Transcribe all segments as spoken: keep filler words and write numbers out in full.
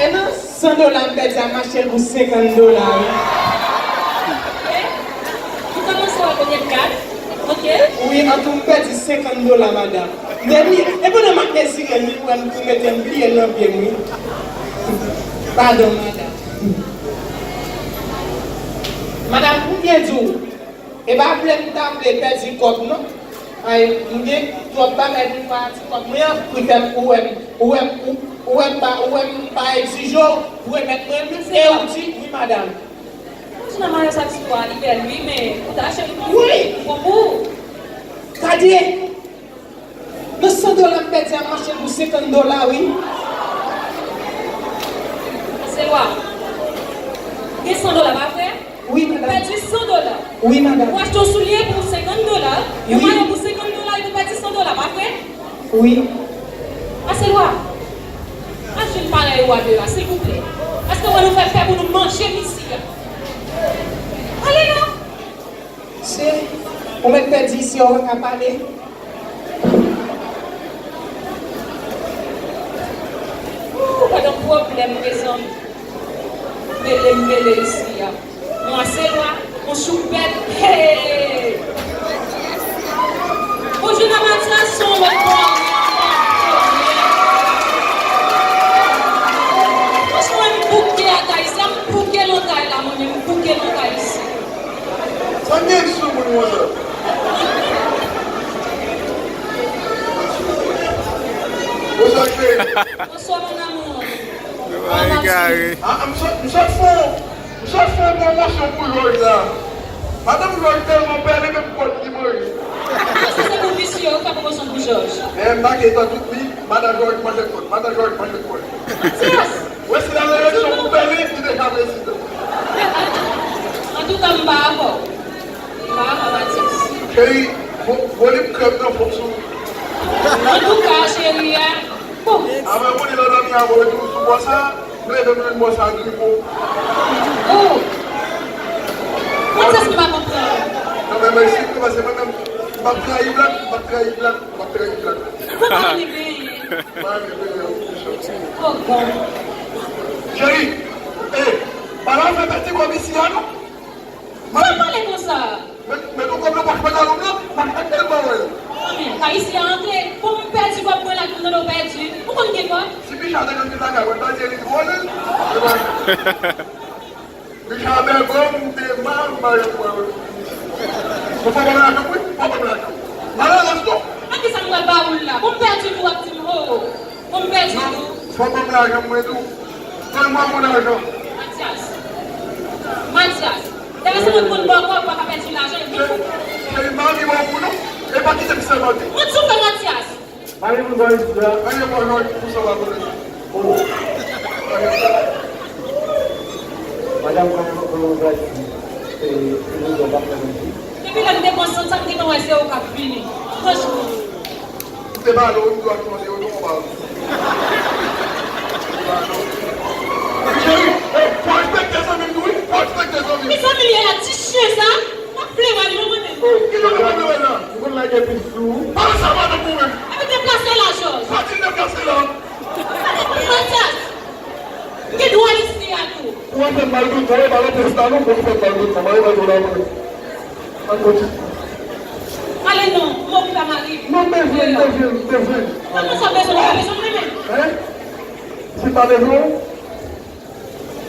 E nan san dola m pèdi a, m achte l pou senkant dola, wi. Ou kòmanse wè konbyen kat? Ok. Wi, antou m pèdi senkant dola, madanm. Depi, e pandan m ap mezire l, li wè m tou mete m pliye l nan pye m, wi. Padon, madanm. Madanm, pou m byen di w, e pa vle m ta vle pèdi kòb, non. Ay, m gen twòp bagay pou m fè a ti kòb mwen an, pou fè m, ou wè m, ou wè m, ou, ou wè m pa, ou wè m pa egzije w pou remèt mwen l, e ou di, wi, madanm. Mwen jwenn nan maryaj sa ti bwa li bèl wi, men ou ta cheri pou wi. Pou pou. Gade. Nan san dola m pèdi a, m achte l pou senkant dola, wi. Selwa. Gen san dola, pa vre? Wi, madanm. Ou pèdi san dola. Wi, madanm. Ou achte yon soulye pou senkant dola, yon mayo pou senkant dola, epi ou pèdi san dola, pa vre? Wi. Aselwa. Al jwenn parèy ou a deyò a, silvouplè. Paske wè nou fè pè pou nou manje isi a. Ale non. Se, ou mèt pèdi isi a, ou pa ka pale. Ooh, gad yon pwoblèm, mezanmi. Mele m mele isi a. Yon Aselwa, yon choupèt. Hey! Bonjou, nan Matyas, se yon lòt bò. Franchman, m bouke ak Ayisyen, m bouke nan kay la, mwen menm, m bouke nan kay isi. Sa gen sou moun konsa? Bonswa, cheri. Bonswa, mon amour. Ay, gare. Ah, m sot, m sot fè, m sot fè yon pwomosyon pou Jòj la. Madanm Jòj tèlman bèl, e menm kòd li manje. Èske se pou visye yo fè pwomosyon pou Jòj? Men, m pa gen tan tout, wi. Madan Jòj manje kòd, madan Jòj manje kòd. Yes! Wè si l al eleksyon pou Bèlen, li deja prezidan. Antouka, m pa avè w. M pa avè w, Matyas. Cheri, vo-, volim krèm nan fòk sou. Antouka, cheri a. Bon. Avè w, moun nan dòmi avè w, tou sou bò sa, m leve m jwenn bò sa gripo. Oh. Matyas, m pa konprann. Non, men, men, si m kòmanse, mwen menm, m p ap trayi blak, m p ap trayi blak, m p ap trayi blak. Kòman li genyen? Mwen menm, mwen menm. Oh, bon. Cheri, eh, pa la fè pèdi kòb isi a, non? Sa pale konsa? Met, met yon kòb nan pòch pantalon m nan, m ap mete l ban mwen. Anmè, ka isi a antre, pou m pèdi kòb mwen la, pou m tande w pèdi. Ou konn gen kòb? Si Bicha te konn vin lakay mwen, m ta di li twò nèg. Bicha bègòm, m te mal, m pa janm wè l. Bon, fò ban m lajan m, wi, fò ban m lajan m. Malerèz tou. Ak kisa m pral ba ou l la? Pou m pèdi tou, w ap di m, oh. Pou m pèdi tou. Fò ban m lajan mwen tou. Fò m ban mwen lajan. Matyas. Matyas. Lè se mwen k konn ba w kòb, ou pa ka pèdi lajan epi. Cheri, cheri, m pa anvi ba w kou non. E pa kite m sèmante. Mwen di w fè Matyas. Mari mwen ba w isi la. Anyen pa jòj pou sa va konnen. Oh. Madanm, kòman, kòman w pral di? E, e, nou pa fè manje. Depi lè m te pran sant sa, m gentan wè se ou k ap vini. Franchman. M te pale w, m dwe ap tande w, nou konn pale. Cheri, eh, fò respekte zanmi m tou, wi. Fò respekte zanmi m. Ki zanmi l ye la, ti chen sa? M ap vle wè l, non, mwen menm. Oh, ki jan w ap vle wè l la? M konn lage pil sou ou. Pale sa madanm ou menm. Epi deplase la, Jòj. Sa di deplase la? Matyas, m gen dwa isi a tou. Ou ap fè m mal tout tan, e pa nan pwès la non, pou ou fè m mal tout tan. Mwen, mwen, mwen, mwen. Ann kontinye. Ale non, m okipe ak mari m. Non, m bezwen, m bezwen, m bezwen. Kòman sa w bezwen, w pa bezwen m menm? Hein? Si m pa bezwen w,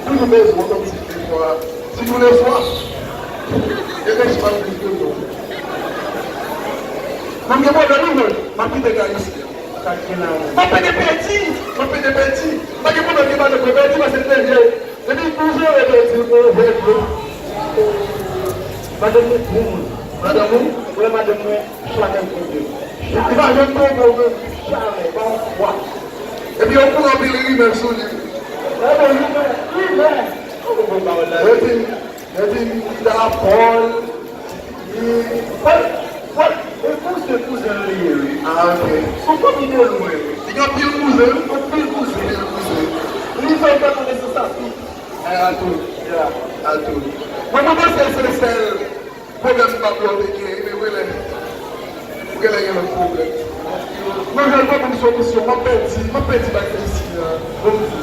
toujou bezwen w, kòmsi defwa, si tou lè swa, e men si m ap viv toujou. Mwen, m gen pwoblèm, wi, mwen. M ap kite kay isi. Sa k gen la menm? M ap pede pèdi, m ap pede pèdi. Pa gen pwoblèm, gen pa de pèdi, paske m te vye. Depi douz an yo te di m, oh, rèd, bro. Madanm mwen bon, mwen. Madanm ou? Wè, madanm mwen, jamè twonpe m. Li pa janm twonpe w menm. Jamè, pa yon fwa. Epi yo kou anpil rimè sou li. Wè, bon, rimè, rimè. Ou konprann pawòl la? Epi, epi, m dakò l. Li, fòk, fòk, e kouzen, kouzen l li ye, wi. Ah, ok. Se yon fanmi de lwen, wi. Li gen anpil kouzen, wi. Anpil kouzen. Anpil kouzen. Li fè l fè konesans ak tout. Eh, Atou. Yeah. Atou. Mwen, mwen panse se sèl pwoblèm m ap wè w te gen, men genlè, ou genlè gen lòt pwoblèm. Mwen jwenn yon bon solisyon, m ap pèdi, m ap pèdi bagay isi a. Bon, m di.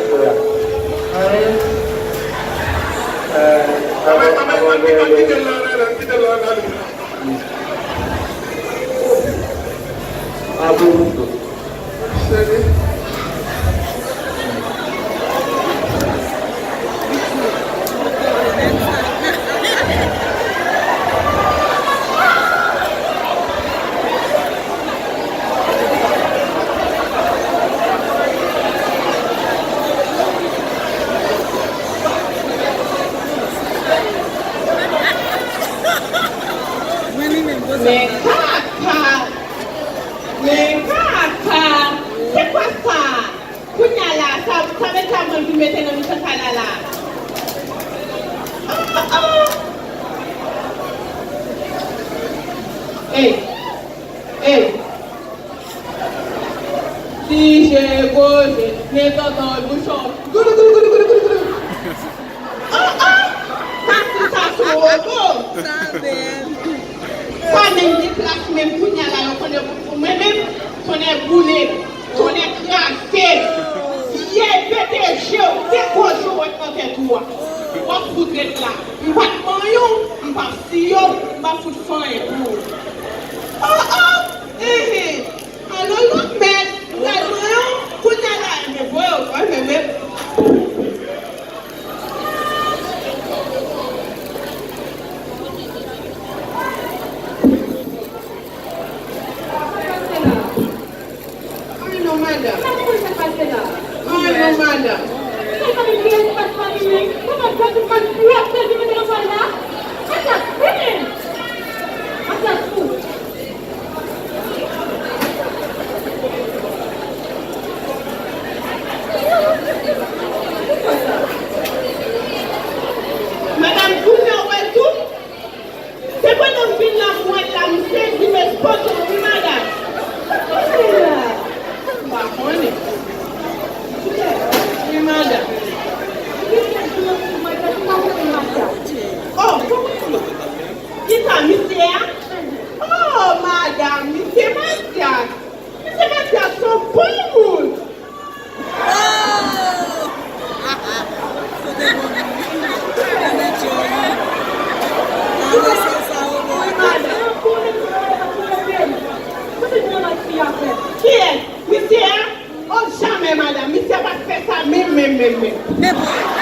Mwen, mwen, mwen, mwen, mwen, kite l la, kite l la, kite l la. Men kaka! Men kaka! Se kwa sa? Kounya la, sa, sa vle di sa mwen vin mete nan mitan kay la la. Ah, ah! Ey! Ey! Ti je, gwo je, men tonton bouchon. Goudou, goudou, goudou, goudou, goudou, goudou. Oh, oh! Pati sa sou wobo! Sa bèl! Pa menm gen plas menm kounya la, yo konnen pou mwen menm, tonnè boule, tonnè kraze, fyè pete je w, de gwo je w wèt nan tèt ou a. W ap fout ret la. M pa t manyen w, m pa siye w, m pa fout fè anyen pou ou. Oh, oh! Enhen! Alo lòt mèt, m pral manyen w, kounya la, enben voye w, enben, enben. Ay non, madanm. Ay non, madanm. Madanm, kounya w wè l tou? Se pandan m vin nan bwat la, m sezi m espoze w wi, madanm. M pa konnen. Men bon,